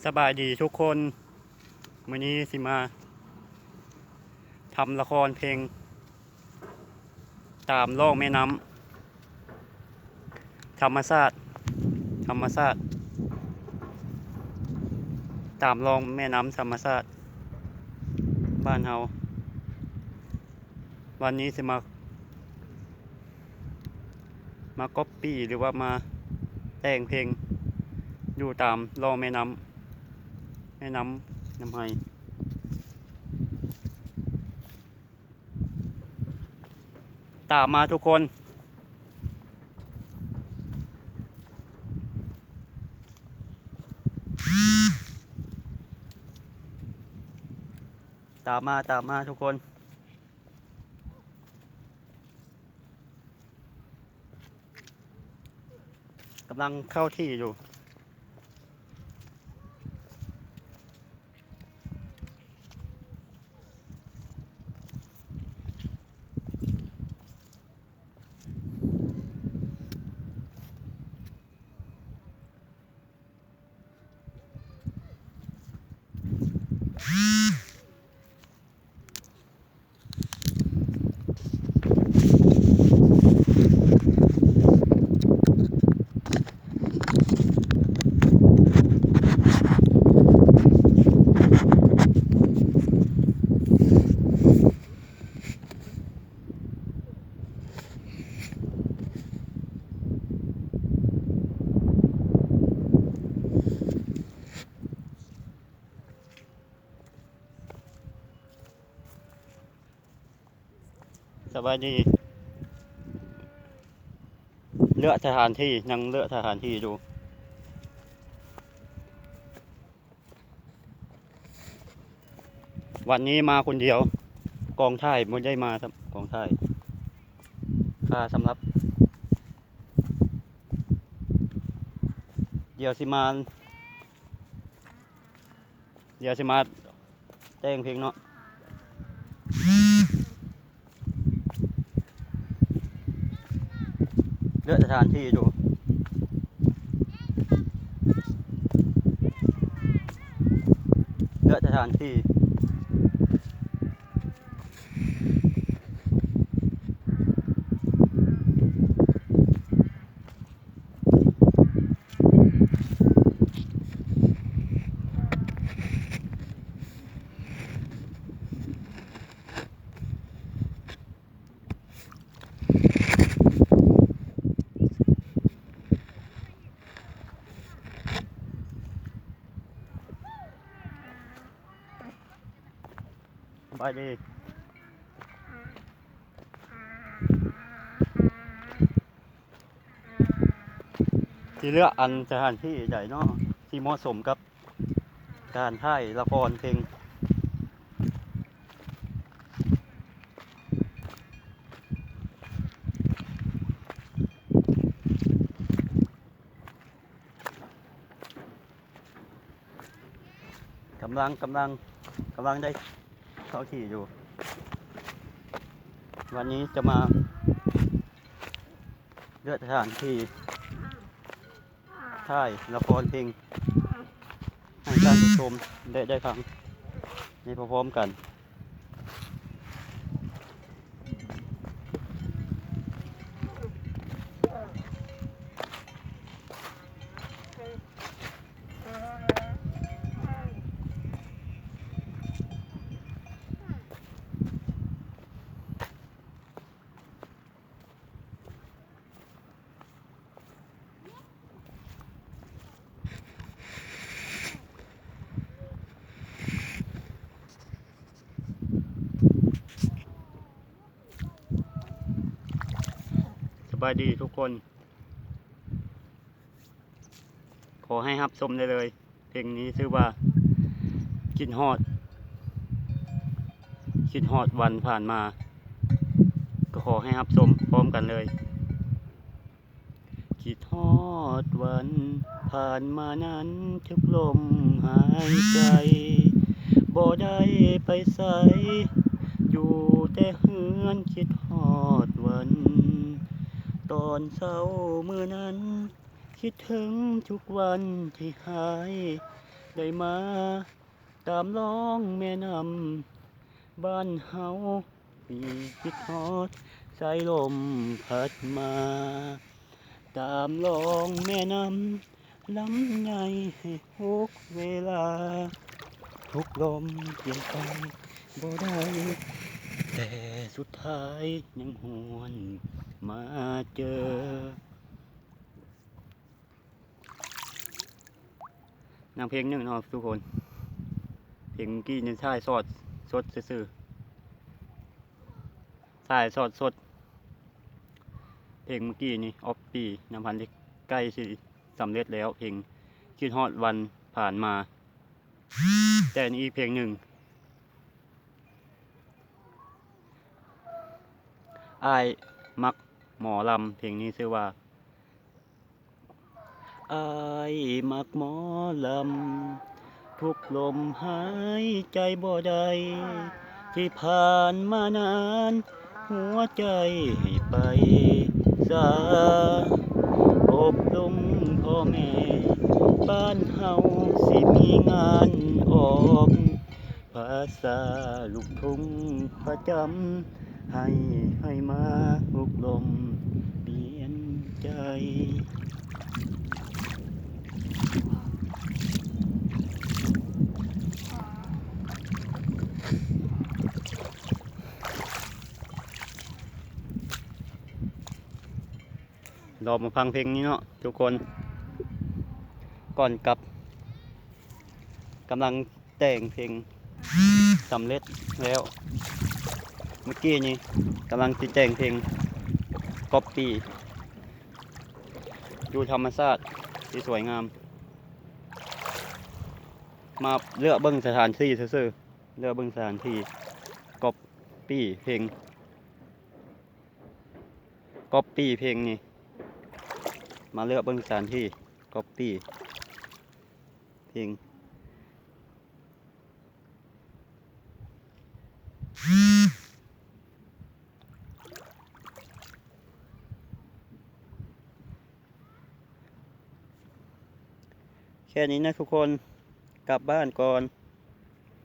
ສະບາຍດີທຸກຄົນ, ມື້ນີ້ຊິມາທຳລະຄອນເພງຕາມລ່ອງແມ່ນ້ຳ ທຳມະຊາດ, ທຳມະຊາດ, ຕາມລ່ອງແມ່ນ້ຳທຳມະຊາດບ້ານເຮົາ. ວັນນີ້ຊິມາ ມາກັອບປີ້ ຫຼືວ່າມາແຕ່ງເພງຢູ່ຕາມລ່ອງແມ່ນ້ຳ, ແມ່ນ້ຳ ນ້ຳໄຮ່. ຕາມມາທຸກຄົນ. ຕາມມາ, ຕາມມາທຸກຄົນ. ກຳລັງເຂົ້າທີ່ຢູ່. ສະບາຍດີ. ເລືອກສະຖານທີ່, ຍັງເລືອກສະຖານທີ່ຢູ່. ວັນນີ້ມາຄົນດຽວ, ກອງຖ່າຍບໍ່ໄດ້ມາຊ້ຳ, ກອງຖ່າຍ ຄ່າສຳລັບ. ດຽວຊິມາ ດຽວຊິມາແຕ່ງເພງເນາະ. ເລືອກສະຖານທີ່ຢູ່, ເລືອກສະຖານທີ່. ສະບາຍດີ. ຊິເລືອກອັນສະຖານທີ່ໃດເນາະ ທີ່ເໝາະສົມກັບການຖ່າຍລະຄອນເພງ? ກຳລັງ, ກຳລັງ, ກຳລັງໄດ້ເຂົ້າທີ່ຢູ່. ວັນນີ້ຈະມາເລືອກສະຖານທີ່ຖ່າຍລະຄອນເພງ ໃຫ້ທ່ານຜູ້ຊົມໄດ້, ໄດ້ຟັງໄປພ້ອມໆກັນ. ສະບາຍດີທຸກຄົນ, ຂໍໃຫ້ຮັບຊົມໄດ້ເລີຍ. ເພງນີ້ຊື່ວ່າ ຄິດຮອດ, ຄິດຮອດວັນຜ່ານມາ. ກໍຂໍໃຫ້ຮັບຊົມພ້ອມກັນເລີຍ. ຄິດຮອດວັນຜ່ານມານັ້ນທຸກລົມຫາຍໃຈ, ບໍ່ໄດ້ໄປໃສ ຢູ່ແຕ່ເຮືອນ. ຄິດຮອດວັນຕອນເຊົ້າມື້ນັ້ນ, ຄິດເຖິງທຸກວັນທີ່ຫາຍ ໄດ້ມາຕາມລ່ອງແມ່ນ້ຳບ້ານເຮົາ ມີຄິດຮອດສາຍລົມພັດມາ ຕາມລ່ອງແມ່ນ້ຳລຳໃຫຍ່ໃຫ້ທຸກເວລາ ທຸກລົມປ່ຽນໄປບໍ່ໄດ້ ແຕ່ສຸດທ້າຍຍັງຫວນມາເຈີ. ຍັງເພງໜຶ່ງເນາະທຸກຄົນ ເພງເມື່ອກີ້ນີ້ຖ່າຍສອດສົດຊື່ໆ ຖ່າຍສອດສົດ ເພງເມື່ອກີ້ນີ້ອອບປີ ຍັງພັນໄດ້ ໃກ້ຊິສຳເລັດແລ້ວ ເພງຄິດຮອດວັນຜ່ານມາ ແຕ່ນີ້ອີກເພງໜຶ່ງ ອ້າຍມັກໝໍລຳ ເພງນີ້ຊື່ວ່າ ອ້າຍມັກໝໍລຳ ທຸກລົມຫາຍໃຈບໍ່ໄດ້ ທີ່ຜ່ານມານານ ຫົວໃຈໃຫ້ໄປສາ ອົບລົມພໍ່ແມ່ ບ້ານເຮົາຊິມີງານອອກ ພາສາລູກທຸ່ງປະຈຳ ໃຫ້ ໃຫ້ມາຮຸກລົມປ່ຽນໃຈ. ລອງມາຟັງເພງນີ້ເນາະທຸກຄົນ ກ່ອນກັບ ກຳລັງແຕ່ງເພງສຳເລັດແລ້ວ ເມື່ອກີ້ນີ້ກຳລັງຊິແຕ່ງເພງກັອບປີ້ ຢູ່ທຳມະຊາດທີ່ສວຍງາມ ມາເລືອກເບິ່ງສະຖານທີ່ຊື່ໆ ເລືອກເບິ່ງສະຖານທີ່ ກັອບປີ້ເພງ ກັອບປີ້ເພງນີ້ ມາເລືອກເບິ່ງສະຖານທີ່ ກັອບປີ້ເພງ ແຄ່ນີ້ນະທຸກຄົນ ກັບບ້ານກ່ອນ.